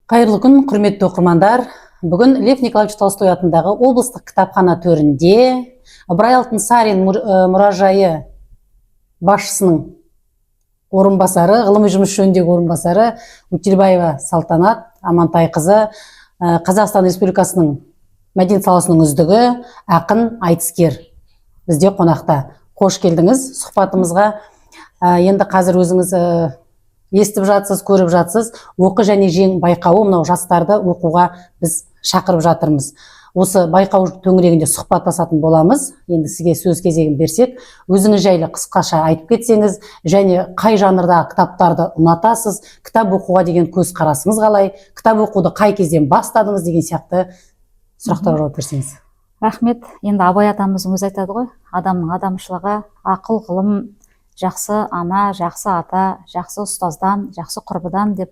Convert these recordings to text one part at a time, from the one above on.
Қайырлы күн, құрметті оқырмандар! Бүгін Лев Николаевич Толстой атындағы облыстық кітапхана төрінде Ыбырай Алтынсарин мұражайы басшысының орынбасары, ғылыми жұмыс жөніндегі орынбасары Өтелбаева Салтанат Амантайқызы, Қазақстан Республикасының мәдениет саласының үздігі, ақын, айтыскер бізде қонақта. Қош келдіңіз сұхбатымызға. Енді қазір өзіңіз естіп жатсыз, көріп жатсыз, «Оқы және жең» байқауы, мынау жастарды оқуға біз шақырып жатырмыз. Осы байқау төңірегінде сұхбаттасатын боламыз. Енді сізге сөз кезегін берсек, өзіңіз жайлы қысқаша айтып кетсеңіз және қай жанрдағы кітаптарды ұнатасыз, кітап оқуға деген көзқарасыңыз қалай, кітап оқуды қай кезден бастадыңыз деген сияқты сұрақтарға жауап берсеңіз. Рахмет. Енді Абай атамыздың өзі айтады ғой: адамның адамшылығы ақыл, ғылым, жақсы ана, жақсы ата, жақсы ұстаздан, жақсы құрбыдан деп.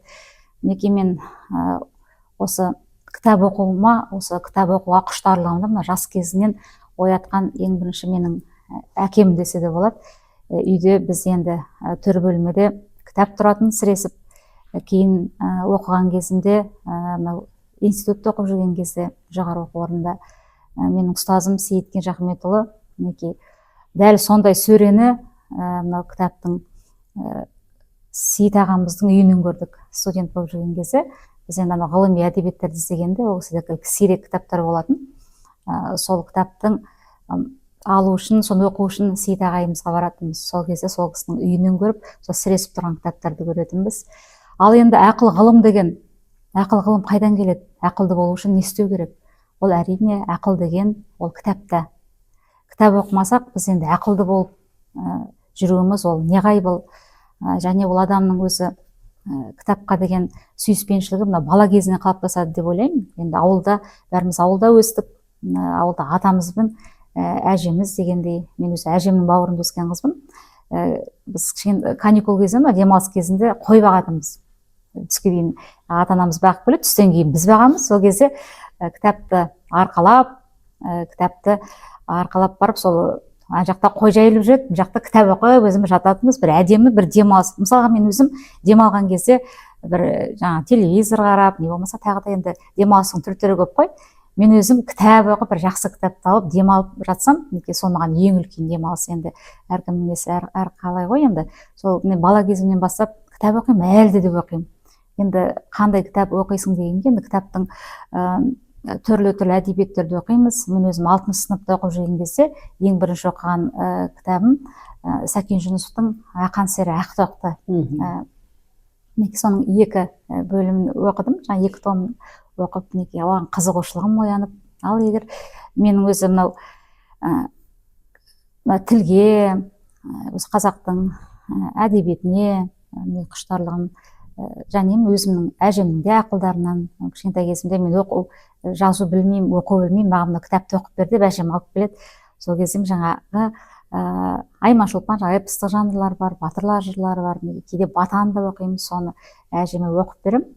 Мінекей, мен осы кітап оқуыма, осы кітап оқуға құштарлығымды мына жас кезінен оятқан ең бірінші менің әкем десе де болады. Үйде біз енді төр бөлмеде кітап тұратын сіресіп. Кейін оқыған кезімде, мынау институтта оқып жүрген кезде, жоғары оқу орнында, менің ұстазым Сейіт Кенжахметұлы, мінекей, дәл сондай сөрені, мынау кітаптың, Сейіт ағамыздың үйінен көрдік. Студент болып жүрген кезде біз енді анау ғылыми әдебиеттерді іздегенде, ол кісіде сирек кітаптар болатын. Сол кітаптың алу үшін, соны оқу үшін Сейіт ағайымызға баратынбыз. Сол кезде сол кісінің үйінен көріп, сол сіресіп тұрған кітаптарды көретінбіз. Ал енді ақыл, ғылым деген, ақыл, ғылым қайдан келеді? Ақылды болу үшін не істеу керек? Ол, әрине, ақыл деген ол кітапта. Кітап оқымасақ, біз енді ақылды болып жүруіміз ол неғайбыл. Және ол адамның өзі кітапқа деген сүйіспеншілігі мына бала кезінен қалыптасады деп ойлаймын. Енді ауылда, бәріміз ауылда өстік. Ауылда атамыз бен әжеміз дегендей, мен өзі әжемнің бауырында өскен қызбын. Біз кішкене каникул кезінде ма, демалыс кезінде қой бағатынбыз. Түске дейін ата анамыз бағып келеді, түстен кейін біз бағамыз. Сол кезде кітапты арқалап барып, сол ана жақта қой жайылып жүреді, мына жақта кітап оқып өзіміз жататынбыз. Бір әдемі бір демалыс. Мысалға, мен өзім демалған кезде бір жаңағы телевизор қарап, не болмаса тағы да енді демалыстың түр түрі көп қой, мен өзім кітап оқып, бір жақсы кітап тауып демалып жатсам, мінекей, сол маған ең үлкен демалыс. Енді әркімнің несі әр қалай ғой. Енді сол мен бала кезімнен бастап кітап оқимын, әлі де оқимын. Енді қандай кітап оқисың дегенге, енді кітаптың түрлі түрлі әдебиеттерді оқимыз. Мен өзім алтыншы сыныпта оқып жүрген кезде ең бірінші оқыған кітабым Сәкен Жүнісовтың «Ақан сері Ақтоқты». Мінекей, соның екі бөлімін оқыдым, жаңағы екі том оқып, мінекей, оған қызығушылығым оянып. Ал егер менің өзі мынау мына тілге, осы қазақтың әдебиетіне мен құштарлығым және мен өзімнің әжемнің де ақылдарынан. Кішкентай кезімде мен оқу жазу білмеймін, оқу білмеймін, маған мына кітапты оқып бер деп әжем алып келеді. Сол кезде жаңағы Айман Шолпан, жаңағы эпостық жанрлар бар, батырлар жырлары бар, кейде батаны да оқимыз. Соны әжеме оқып беремін.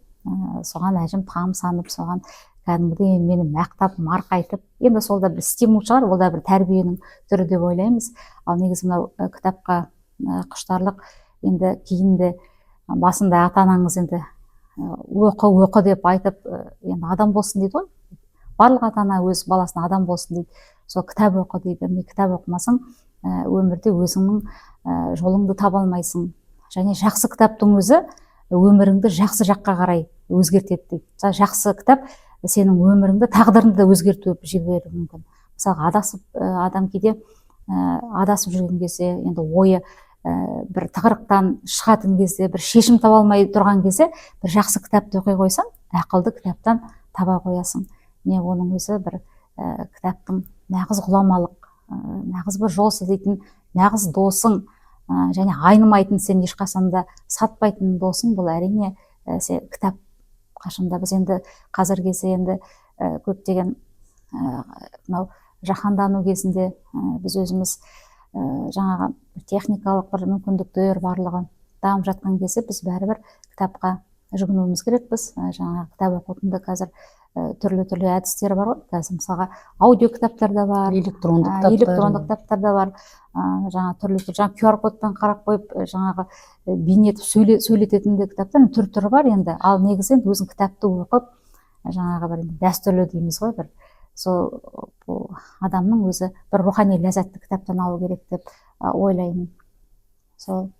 Соған әжем тамсанып, соған кәдімгідей мені мақтап, марқайтып. Енді сол да бір стимул шығар, ол да бір тәрбиенің түрі деп ойлаймыз. Ал негізі мынау кітапқа құштарлық енді кейін де, басында ата анаңыз енді оқы, оқы деп айтып, енді адам болсын дейді ғой. Барлық ата ана өз баласына адам болсын дейді, сол кітап оқы дейді. Міне, кітап оқымасаң, өмірде өзіңнің жолыңды таба алмайсың және жақсы кітаптың өзі өміріңді жақсы жаққа қарай өзгертеді дейді. Мысалы, жақсы кітап сенің өміріңді, тағдырыңды да өзгертіп жіберуі мүмкін. Мысалға, адасып, адам кейде адасып жүрген кезде, енді ойы бір тығырықтан шығатын кезде, бір шешім таба алмай тұрған кезде бір жақсы кітапты оқи қойсаң, ақылды кітаптан таба қоясың. Міне, оның өзі бір кітаптың нағыз ғұламалық, нағыз бір жол сілтейтін нағыз досың, және айнымайтын, сен ешқашан да сатпайтын досың бұл, әрине, кітап. Қашанда біз енді қазіргі кезде енді көптеген мынау жаһандану кезінде біз өзіміз жаңағы бір техникалық бір мүмкіндіктер барлығы дамып жатқан кезде біз бәрібір кітапқа Жүгінуіміз керекпіз. Жаңағы кітап оқудың да қазір түрлі-түрлі әдістері бар ғой. Қазір мысалға аудио кітаптар да бар, Электронды кітаптар. Электрондық кітаптар да бар. Жаңа түрлі түрлі жаңа QR кодпен қарап қойып, жаңағы бейне етіп сөйлететін де кітаптар, түр түрі бар енді. Ал негізі енді өзің кітапты оқып, жаңағы бір енді дәстүрлі дейміз ғой, бір сол бұл адамның өзі бір рухани ләззатты кітаптан алу керек деп ойлаймын. Сол.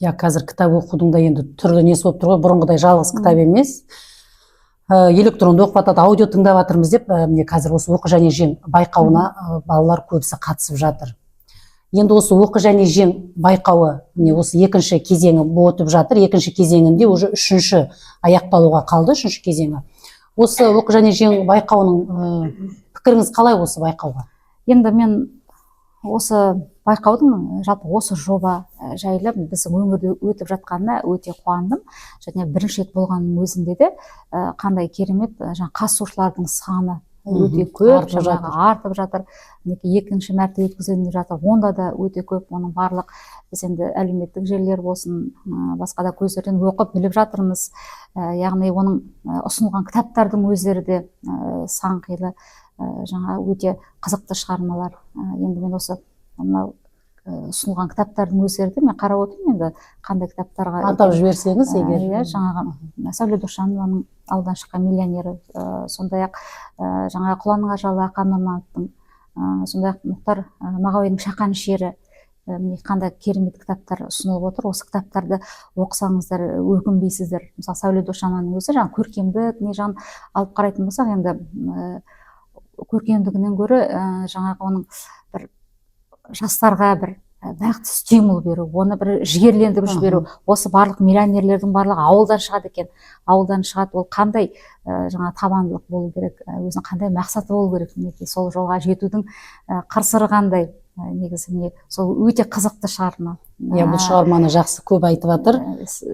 Иә, қазір кітап оқудың да енді түрлі несі болып тұр ғой, бұрынғыдай жалғыз кітап емес. Электронды оқып жатады, аудио тыңдап жатырмыз деп, міне қазір осы «Оқы және жең» байқауына балалар көбісі қатысып жатыр. Енді осы «Оқы және жең» байқауы, міне, осы екінші кезеңі өтіп жатыр. Екінші кезеңінде уже үшінші аяқталуға қалды, үшінші кезеңі. Осы «Оқы және жең» байқауының пікіріңіз қалай осы байқауға? Енді мен осы байқаудың, жалпы осы жоба жайлы біздің өңірде өтіп жатқанына өте қуандым. Және бірінші рет болғанның өзінде де қандай керемет, жаңа қатысушылардың саны өте көп, артып жаңағы жатыр. Артып жатыр. Мінекей, екінші мәрте өткізіліп жатыр, онда да өте көп. Оның барлық біз енді әлеуметтік желілер болсын, басқа да көздерден оқып біліп жатырмыз. Яғни оның ұсынылған кітаптардың өздері де сан қилы, жаңа өте қызықты шығармалар. Енді мен осы мынау ұсынылған кітаптардың өздері де, мен қарап отырмын енді қандай кітаптарға Атап екен. жіберсеңіз егер. Иә, жаңағы Сәуле Досжанованың «Ауылдан шыққан миллионері», сондай ақ жаңағы «Құланның ажалы» Ақан Нұрмановтың, сондай ақ Мұхтар Мағауиннің «Шақан шері». Міне, қандай керемет кітаптар ұсынылып отыр. Осы кітаптарды оқысаңыздар, өкінбейсіздер. Мысалы, Сәуле Досжанованың өзі жаңағы көркемдік не жағын алып қарайтын болсақ, енді көркемдігінен гөрі жаңағы оның бір жастарға бір нақты стимул беру, оны бір жігерлендіріп жіберу. Осы барлық миллионерлердің барлығы ауылдан шығады екен, ауылдан шығады. Ол қандай жаңа табандылық болу керек, өзінің қандай мақсаты болу керек, мінекей, сол жолға жетудің қыр сыры қандай, негізі міне сол өте қызықты шығарма. Иә, бұл шығарманы жақсы көп айтып жатыр.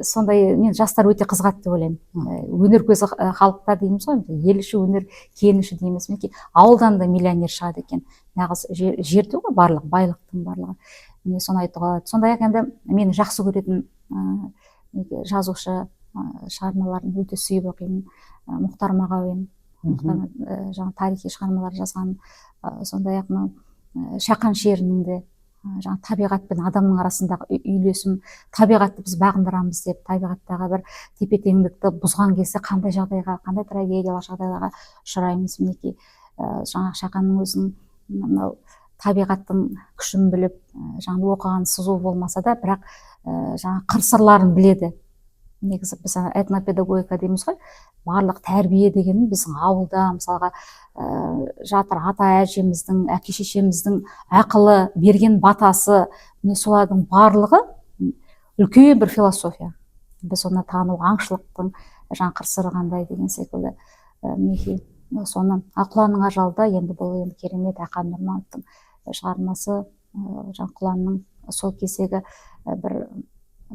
Сондай мен жастар өте қызығады деп ойлаймын. Өнер көзі халықта дейміз ғой енді, ел іші өнер, кен іші дейміз. Мінекей, ауылдан да миллионер шығады екен, нағыз жерде ғой барлық байлықтың барлығы, міне, соны айтуға болады. Сондай ақ енді мені жақсы көретін мінекей, жазушы, шығармаларын өте сүйіп оқимын, Мұхтар Мағауин. Мұхтар жаңа тарихи шығармалар жазған, сондай ақ мынау «Шақан шерінің» де жаңа табиғат пен адамның арасындағы үйлесім, табиғатты біз бағындырамыз деп табиғаттағы бір тепе теңдікті бұзған кезде қандай жағдайға, қандай трагедиялық жағдайларға ұшыраймыз. Мінекей, жаңағы Шақанның өзінің мынау табиғаттың күшін біліп, жаңағы оқыған сызу болмаса да, бірақ жаңағы қыр сырларын біледі. Негізі біз ана этнопедагогика дейміз ғой, барлық тәрбие деген біздің ауылда мысалға жатыр ата әжеміздің, әке шешеміздің ақылы, берген батасы, міне, солардың барлығы үлкен бір философия. Біз оны тану, аңшылықтың жаңа қыр сыры қандай деген секілді. Мінекей, соны. Ал «Құланның ажалы» да енді бұл енді керемет Ақан Нұрмановтың шығармасы, жаңа құланның сол кездегі бір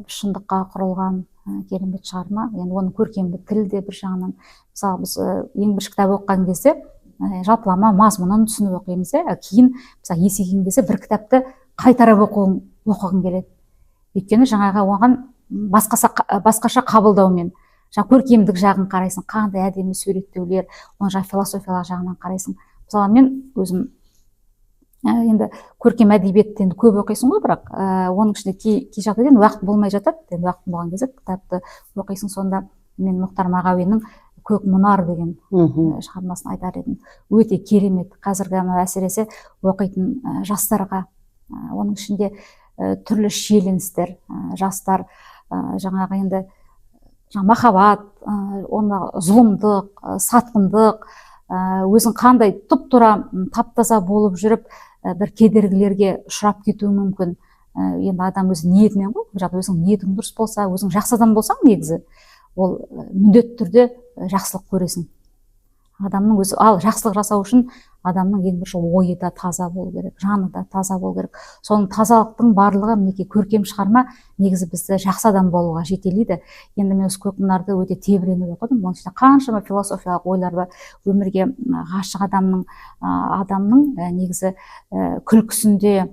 шындыққа құрылған керемет шығарма. Енді оның көркемдік тілі де бір жағынан, мысалы, біз ең бірінші кітап оқыған кезде жалпылама мазмұнын түсініп оқимыз, иә. Кейін, мысалы, есейген кезде бір кітапты қайтарып оқығың келеді, өйткені жаңағы оған басқаша қабылдаумен жаңа көркемдік жағын қарайсың, қандай әдемі суреттеулер, оның жаңа философиялық жағынан қарайсың. Мысалы, мен өзім енді көркем әдебиетті енді көп оқисың ғой, бірақ оның ішінде кей жағдайда енді уақыт болмай жатады. Енді уақыт болған кезде кітапты оқисың. Сонда мен Мұхтар Мағауиннің «Көк мұнар» деген шығармасын айтар едім. Өте керемет. Қазіргі мына әсіресе оқитын жастарға, оның ішінде түрлі шиеленістер, жастар, жаңағы енді жаңа махаббат, оны зұлымдық, сатқындық, өзің қандай тұп тура, тап таза болып жүріп, бір кедергілерге ұшырап кетуі мүмкін. Енді адам өз ниетімен ғой, жалпы өзің ниетің дұрыс болса, өзің жақсы адам болсаң, негізі ол міндетті түрде жақсылық көресің. Адамның өзі, ал жақсылық жасау үшін адамның ең бірінші ойы да таза болу керек, жаны да таза болу керек. Соның тазалықтың барлығы, мінекей, көркем шығарма негізі бізді жақсы адам болуға жетелейді. Енді мен осы «Көк мұнарды» өте тебіреніп оқыдым. Оның ішінде қаншама философиялық ойлар бар. Өмірге ғашық адамның, адамның негізі күлкісінде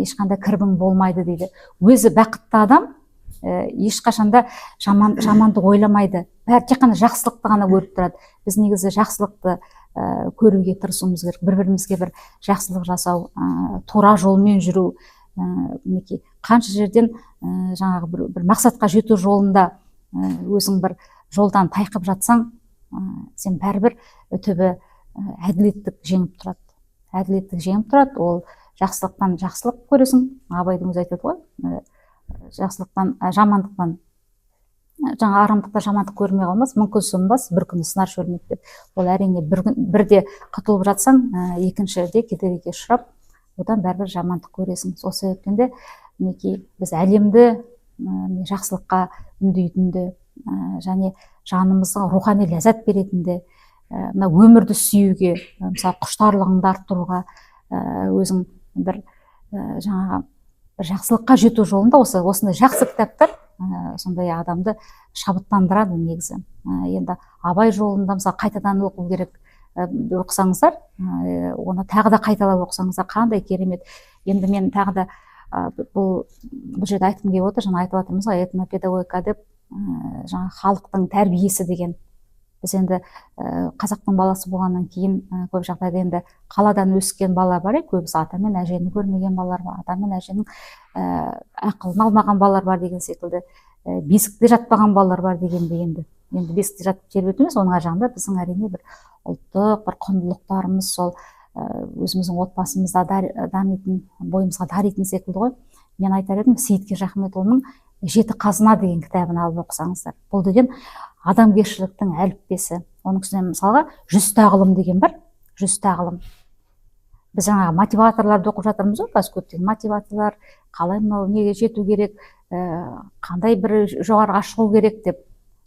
ешқандай кірбің болмайды дейді. Өзі бақытты адам. Ешқашанда жамандық ойламайды, бәрі тек қана жақсылықты ғана көріп тұрады. Біз негізі жақсылықты көруге тырысуымыз керек, бір бірімізге бір жақсылық жасау, тура жолмен жүру. Мінекей, қанша жерден жаңағы бір мақсатқа жету жолында өзің бір жолдан тайқып жатсаң, сен бәрібір түбі әділеттік жеңіп тұрады, әділеттік жеңіп тұрады. Ол жақсылықтан жақсылық көресің. Абайдың өзі айтады ғой, жақсылықтан, жамандықтан, жаңа арамдықта жамандық көрмей қалмас, мың күн сынбас, бір күні сынар шөлмек деп. Ол әрине бір күн бірде құтылып жатсаң, екіншіде кедергіге ұшырап, одан бәрібір жамандық көресің. Сол себептен де, мінекей, біз әлемді жақсылыққа үндейтін де, және жанымызға рухани ләззат беретін де, мына өмірді сүюге, мысалы, құштарлығыңды арттыруға, өзің бір жаңағы бір жақсылыққа жету жолында осындай жақсы кітаптар сондай адамды шабыттандырады негізі. Енді Абай жолында, мысалы, қайтадан оқу керек. Оқысаңыздар, оны тағы да қайталап оқысаңыздар, қандай керемет. Енді мен тағы да бұл жерде айтқым келіп отыр, жаңа айтып жатырмыз ғой этнопедагогика деп, жаңа халықтың тәрбиесі деген. Біз енді қазақтың баласы болғаннан кейін, көп жағдайда енді қаладан өскен балалар бар, иә, көбісі ата мен әжені көрмеген балалар бар, ата мен әженің ақылын алмаған балалар бар деген секілді, бесікте жатпаған балалар бар дегенде, енді бесікте жатып тербету емес, оның ар жағында біздің, әрине, бір ұлттық бір құндылықтарымыз сол өзіміздің отбасымызда дамитын, бойымызға даритын секілді ғой. Мен айтар едім, Сейіт Қожахметұлының «Жеті қазына» деген кітабын алып оқысаңыздар, бұл деген адамгершіліктің әліппесі. Оның үстіне, мысалға, «Жүз тағылым» деген бар. «Жүз тағылым». Біз жаңағы мотиваторларды оқып жатырмыз ғой қазір, көптеген мотиваторлар, қалай мынау неге жету керек, қандай бір жоғарыға шығу керек деп.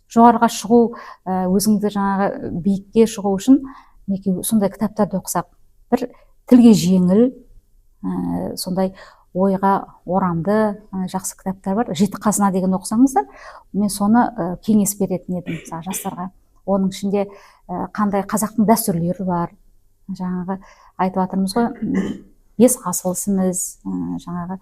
Жоғарыға шығу, өзіңді жаңағы биікке шығу үшін, мінекей, сондай кітаптарды оқысақ, бір тілге жеңіл, сондай ойға орамды, жақсы кітаптар бар. «Жеті қазына» деген оқысаңыздар, мен соны кеңес беретін едім, мысалы, жастарға. Оның ішінде қандай қазақтың дәстүрлері бар, жаңағы айтып жатырмыз ғой, бес асыл ісіміз, жаңағы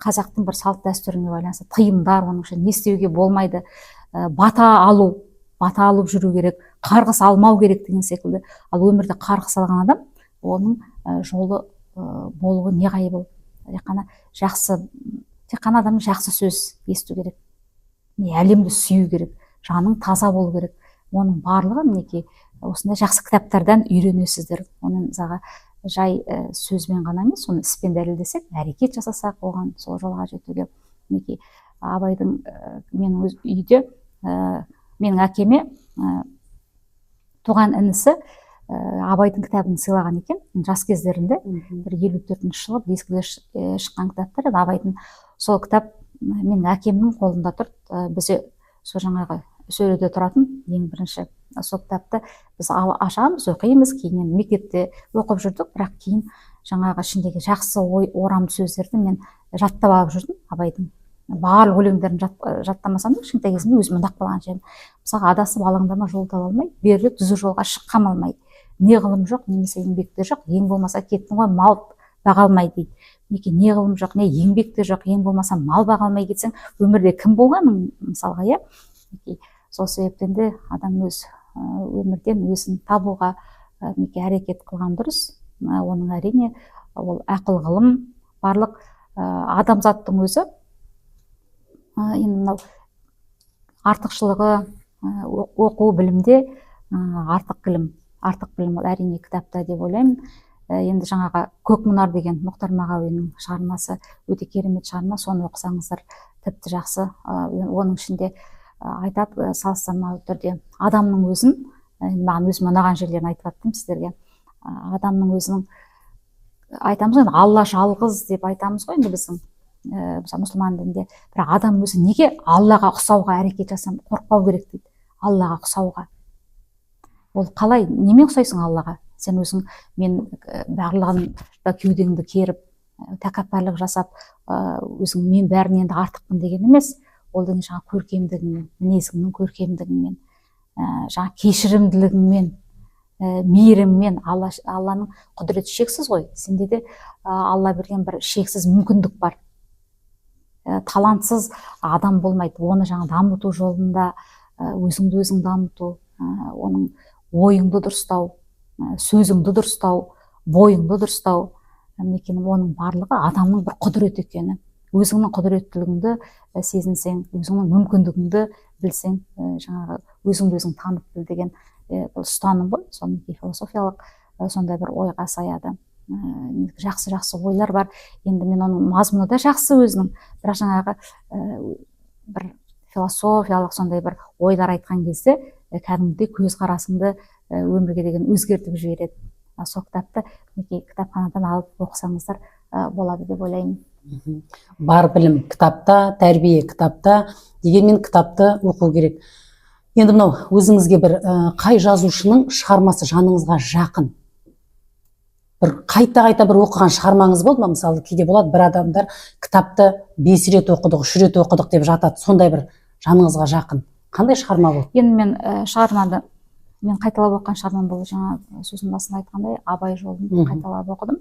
қазақтың бір салт дәстүріне байланысты тыйымдар, оның ішінде не істеуге болмайды, бата алу, бата алып жүру керек, қарғыс алмау керек деген секілді. Ал өмірде қарғыс алған адам, оның жолы болуы неғайбыл. Тек қана жақсы, тек қана адамның жақсы сөз есту керек, не әлемді сүю керек, жаның таза болу керек. Оның барлығы, мінекей, осындай жақсы кітаптардан үйренесіздер. Оны, мысалға, жай сөзбен ғана емес, соны іспен дәлелдесек, әрекет жасасақ, оған сол жолға жетуге. Мінекей, Абайдың менің өз үйде менің әкеме туған інісі Абайдың кітабын сыйлаған екен жас кездерінде, бір 54-жылы бір ескілер шыққан кітаптар еді Абайдың. Сол кітап менің әкемнің қолында тұрды. Бізде сол жаңағы сөреде тұратын. Ең бірінші сол кітапты біз ашамыз, оқимыз. Кейіннен мектепте оқып жүрдік, бірақ кейін жаңағы ішіндегі жақсы ой, орамды сөздерді мен жаттап алып жүрдім. Абайдың барлық өлеңдерін жаттамасам да, кішкентай кезімде өзіме ұнап қалған жерім, мысалға: «Адасып алаңдама, жол таба алмай, беріліп түзу жолға шыққам алмай, не ғылым жоқ немесе еңбек те жоқ, ең болмаса кеттің ғой мал баға алмай», — дейді. Мінекей, не ғылым жоқ, не еңбек те жоқ, ең болмаса мал баға алмай кетсең, өмірде кім болғаның, мысалға, иә. Мінекей, сол себептен де адам өз өмірден өзін табуға мінекей, әрекет қылған дұрыс. Оның, әрине, ол ақыл, ғылым, барлық адамзаттың өзі енді мынау артықшылығы оқу, білімде артық білім, артық білім ол, әрине, кітапта деп ойлаймын. Енді жаңағы «Көк мұнар» деген Мұхтар Мағауиннің шығармасы өте керемет шығарма, соны оқысаңыздар, тіпті жақсы. Оның ішінде айтады, салыстырмалы түрде адамның өзін, маған өзіме ұнаған жерлерін айтып жаттым сіздерге. Адамның өзінің, айтамыз ғой енді, Алла жалғыз деп айтамыз ғой енді біздің мысалы, мұсылман дінінде, бірақ адам өзі неге Аллаға ұқсауға әрекет жасам, қорықпау керек дейді. Аллаға ұқсауға ол қалай, немен ұқсайсың Аллаға? Сен өзің мен барлығын да кеудеңді керіп, тәкаппарлық жасап, өзің мен бәрінен де артықпын деген емес. Ол деген жаңағы көркемдігіңмен, мінезіңнің көркемдігіңмен, жаңағы кешірімділігіңмен, мейіріммен. Алланың құдіреті шексіз ғой, сенде де Алла берген бір шексіз мүмкіндік бар. Талантсыз адам болмайды. Оны жаңа дамыту жолында өзіңді өзің дамыту, оның ойыңды дұрыстау, сөзіңді дұрыстау, бойыңды дұрыстау, мінекей, оның барлығы адамның бір құдіреті екені. Өзіңнің құдіреттілігіңді сезінсең, өзіңнің мүмкіндігіңді білсең, жаңағы өзіңді өзің танып біл деген бұл ұстаным ғой, сол мінекей философиялық сондай бір ойға саяды. Жақсы жақсы ойлар бар. Енді мен оның мазмұны да жақсы өзінің, бірақ жаңағы бір философиялық сондай бір ойлар айтқан кезде кәдімгідей көзқарасыңды өмірге деген өзгертіп жібереді. Сол кітапты мінекей кітапханадан алып оқысаңыздар болады деп ойлаймын. Бар білім кітапта, тәрбие кітапта. Дегенмен кітапты оқу керек. Енді мынау өзіңізге бір қай жазушының шығармасы жаныңызға жақын, бір қайта қайта бір оқыған шығармаңыз болды ма? Мысалы, кейде болады, бір адамдар кітапты 5 рет оқыдық, 3 рет оқыдық деп жатады. Сондай бір жаныңызға жақын қандай шығарма болды? Енді мен шығарманы, мен қайталап оқыған шығармам бұл жаңа сөздің басында айтқандай, «Абай жолын» қайталап оқыдым.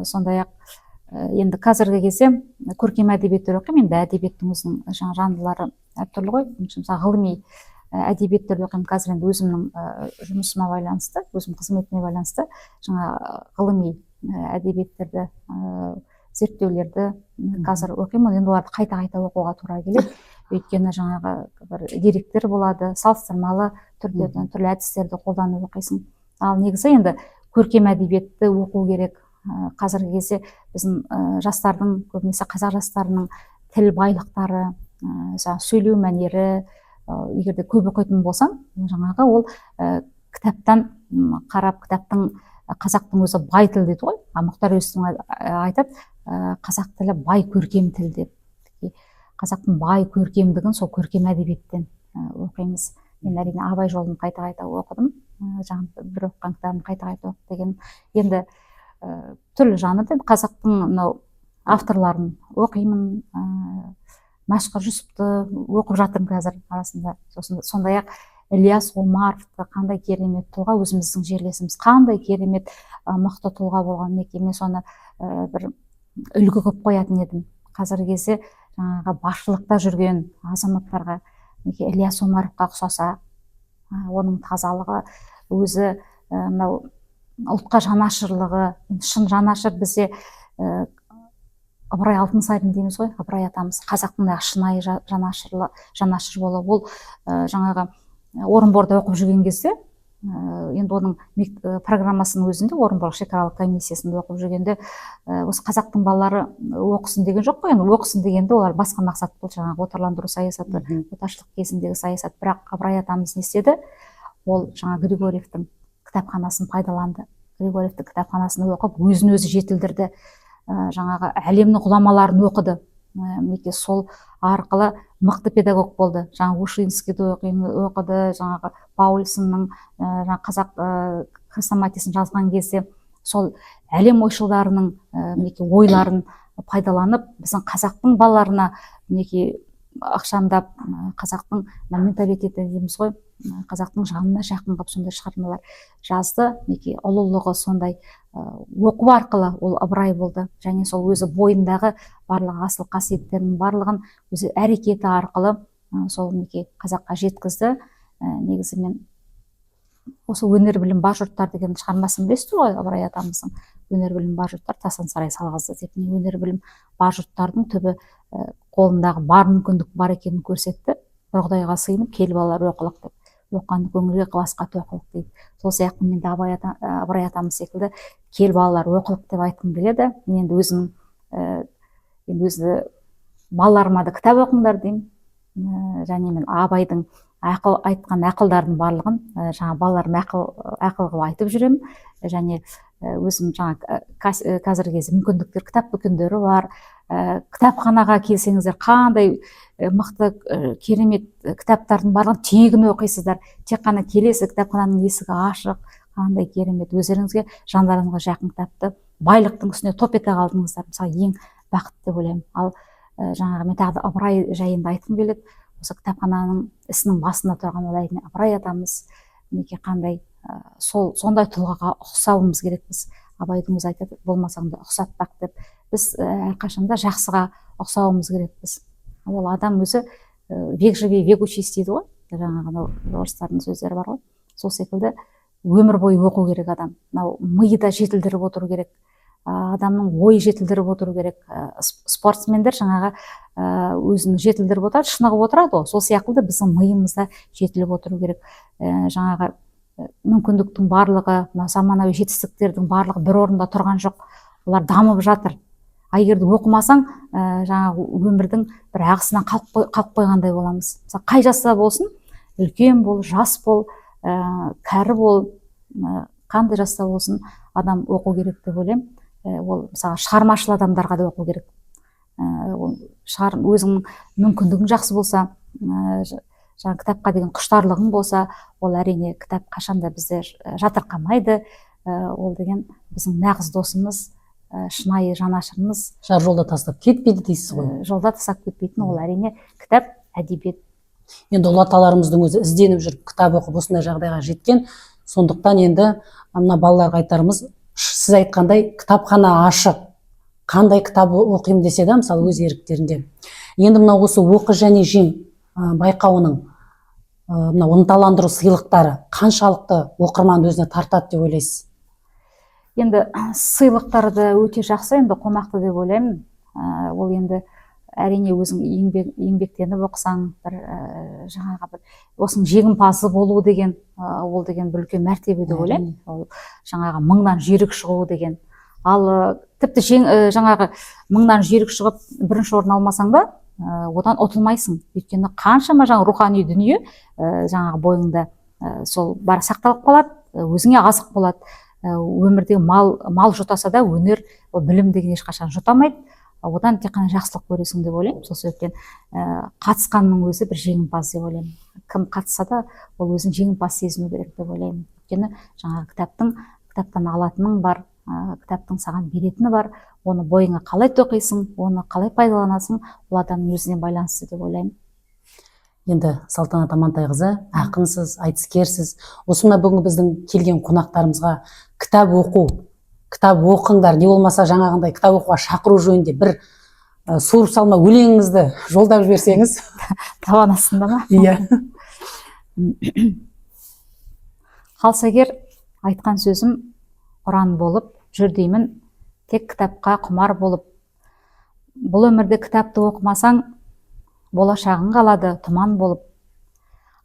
Сондай ақ енді қазіргі кезде көркем әдебиеттер оқимын. Енді әдебиеттің өзінің жаңа жанрлары әртүрлі ғой. Мысалы, ғылыми әдебиеттерді оқимын. Қазір енді өзімнің жұмысыма байланысты, өзімнің қызметіме байланысты жаңа ғылыми әдебиеттерді, зерттеулерді қазір оқимын. Енді оларды қайта қайта оқуға тура келеді, өйткені жаңағы бір деректер болады, салыстырмалы түрде түрлі әдістерді қолданып оқисың. Ал негізі енді көркем әдебиетті оқу керек. Қазіргі кезде біздің жастардың, көбінесе қазақ жастарының тіл байлықтары, жаңағы сөйлеу мәнері, егер де көп оқитын болсаң, жаңағы ол кітаптан қарап, кітаптың, қазақтың өзі бай тіл дейді ғой. А Мұхтар Әуезовтің айтады, қазақ тілі бай көркем тіл деп. Қазақтың бай көркемдігін сол көркем әдебиеттен оқимыз. Мен, әрине, «Абай жолын» қайта қайта оқыдым. Жаңағы бір оқыған кітабын қайта қайта оқы деген. Енді түрлі жанрда енді қазақтың мынау авторларын оқимын. Мәшһүр Жүсіпті оқып жатырмын қазір арасында. Сосын сондай ақ Ілияс Омаровты, қандай керемет тұлға, өзіміздің жерлесіміз, қандай керемет мықты тұлға болған. Мінекей, мен соны бір үлгі қылып қоятын едім. Қазіргі кезде жаңағы басшылықта жүрген азаматтарға, мінекей, Ілияс Омаровқа ұқсаса, оның тазалығы, өзі мынау ұлтқа жанашырлығы, шын жанашыр. Бізде Ыбырай Алтынсарин дейміз ғой, Ыбырай атамыз қазақтың да шынайы жанашыр болып. Ол жаңағы Орынборда оқып жүрген кезде, енді оның программасының өзінде, Орынбор шекаралық комиссиясында оқып жүргенде, осы қазақтың балалары оқысын деген жоқ қой. Енді оқысын дегенде олар басқа мақсат болды, жаңағы отарландыру саясаты, отаршылдық кезіндегі саясат. Бірақ Ыбырай атамыз не істеді? Ол жаңа Григорьевтің кітапханасын пайдаланды. Григорьевтің кітапханасын оқып, өзін өзі жетілдірді, жаңағы әлемнің ғұламаларын оқыды. Мінекей, сол арқылы мықты педагог болды. Жаңа Ушинскийді оқыды, жаңағы Паульсонның жаңа қазақ хрестоматиясын жазған кезде сол әлем ойшылдарының мінекей ойларын пайдаланып, біздің қазақтың балаларына мінекей ықшамдап, қазақтың мына менталитеті дейміз ғой, қазақтың жанына жақын қылып сондай шығармалар жазды. Мінекей, ұлылығы сондай. Оқу арқылы ол Ыбырай болды және сол өзі бойындағы барлық асыл қасиеттерінің барлығын өзі әрекеті арқылы сол мінекей қазаққа жеткізді. Негізі мен осы «Өнер білім бар жұрттар» деген шығармасын білесіздер ғой Ыбырай атамыздың. «Өнер білім бар жұрттар тастан сарай салғызды» деп. Міне, өнер білім бар жұрттардың түбі қолындағы бар мүмкіндік бар екенін көрсетті. Бір құдайға сыйынып, «Кел, балалар, оқылық» деп, оқығанды көңілге, ықыласқа тоқылық дейді. Сол сияқты мен де Абай ата, Ыбырай атамыз секілді «Кел, балалар, оқылық» деп айтқым келеді. Мен енді өзім енді өзі балаларыма да «Кітап оқыңдар» деймін. Және мен Абайдың ақыл айтқан ақылдардың барлығын жаңа балаларыма ақыл қылып айтып жүремін. Және өзім жаңа қазіргі кезде мүмкіндіктер, кітап дүкендері бар. Кітапханаға келсеңіздер, қандай мықты, керемет кітаптардың барлығын тегін оқисыздар. Тек қана келесі, кітапхананың есігі ашық. Қандай керемет, өздеріңізге, жандарыңызға жақын кітапты байлықтың үстіне топ ете қалдыңыздар, мысалы, ең бақытты деп ойлаймын. Ал жаңағы мен тағы да Ыбырай жайында айтқым келеді. Осы кітапхананың ісінің басында тұрған ол, әрине, Ыбырай атамыз. Мінекей, қандай сол сондай тұлғаға ұқсауымыз керекпіз. Абайдың өзі айтады, «Болмасаң да ұқсап бақ» деп. Біз әрқашанда жақсыға ұқсауымыз керекпіз. Ол адам өзі «век живи, век учись» дейді ғой, жаңағы анау орыстардың сөздері бар ғой. Сол секілді өмір бойы оқу керек адам. Мынау миы да жетілдіріп отыру керек, адамның ойы жетілдіріп отыру керек. Спортсмендер жаңағы өзін жетілдіріп отырады, шынығып отырады ғой, сол секілді біздің миымыз да жетіліп отыру керек. Жаңағы мүмкіндіктің барлығы, мына заманауи жетістіктердің барлығы бір орында тұрған жоқ, олар дамып жатыр. А егер де оқымасаң, жаңағы өмірдің бір ағысынан қалып қойғандай боламыз. Мысалы, қай жаста болсын, үлкен бол, жас бол, кәрі бол, қандай жаста болсын, адам оқу керек деп ойлаймын. Ол мысалы шығармашыл адамдарға да оқу керек. Ол өзіңнің мүмкіндігің жақсы болса, жаңағы кітапқа деген құштарлығың болса, ол әрине кітап қашанда бізді жатырқамайды. Ол деген біздің нағыз досымыз, шынайы жанашырымыз. Жар жолда тастап кетпейді дейсіз ғой. Жолда тастап кетпейтін ол әрине кітап, әдебиет. Енді ұлы аталарымыздың өзі ізденіп жүріп, кітап оқып, осындай жағдайға жеткен. Сондықтан енді мына балаларға айтарымыз, сіз айтқандай, кітапхана ашық, қандай кітап оқимын десе де, мысалы, өз еріктерінде. Енді мынау осы «Оқы және жең» байқауының мынау ынталандыру сыйлықтары қаншалықты оқырманды өзіне тартады деп ойлайсыз? Енді сыйлықтарды өте жақсы, енді қомақты деп ойлаймын. Ол енді әрине өзің еңбектеніп оқысаң, бір жаңағы бір осының жеңімпазы болу деген, ол деген бір үлкен мәртебе деп ойлаймын. Ол жаңағы мыңнан жүйрік шығу деген. Ал тіпті жаңағы мыңнан жүйрік шығып, бірінші орын алмасаң да, одан ұтылмайсың, өйткені қаншама жаңа рухани дүние жаңағы бойыңда сол бар сақталып қалады, өзіңе азық болады. Өмірде мал жұтаса да, өнер, ол білім деген ешқашан жұтамайды, одан тек қана жақсылық көресің деп ойлаймын. Сол себептен қатысқанның өзі бір жеңімпаз деп ойлаймын. Кім қатысса да, ол өзін жеңімпаз сезіну керек деп ойлаймын, өйткені жаңағы кітаптан алатының бар, кітаптың саған беретіні бар. Оны бойыңа қалай тоқисың, оны қалай пайдаланасың, ол адамның өзіне байланысты деп ойлаймын. Енді, Салтанат Амантайқызы, ақынсыз, айтыскерсіз. Осы мына бүгінгі біздің келген қонақтарымызға кітап оқу, кітап оқыңдар, не болмаса жаңағындай кітап оқуға шақыру жөнінде бір суырып салма өлеңіңізді жолдап жіберсеңіз. Табан астында ма? Иә. Қалса егер айтқан сөзім ұран болып, жүр деймін тек кітапқа құмар болып. Бұл өмірде кітапты оқымасаң, болашағың қалады тұман болып.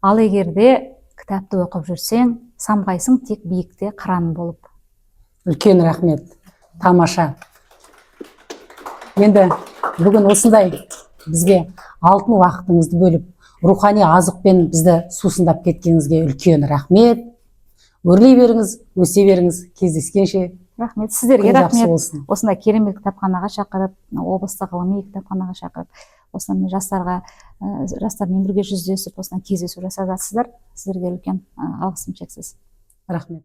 Ал егер де кітапты оқып жүрсең, самғайсың тек биікте қыран болып. Үлкен рахмет, тамаша. Енді бүгін осындай бізге алтын уақытыңызды бөліп, рухани азықпен бізді сусындап кеткеніңізге үлкен рахмет. Өрлей беріңіз, өсе беріңіз, кездескенше. Рахмет сіздерге. Күн жақсы Рахмет. болсын. Осындай керемет кітапханаға шақырып, облыстық ғылыми кітапханаға шақырып, осындай жастарға, жастармен бірге жүздесіп, осындай кездесу жасап жатсыздар. Сіздерге үлкен алғысым шексіз. Рахмет.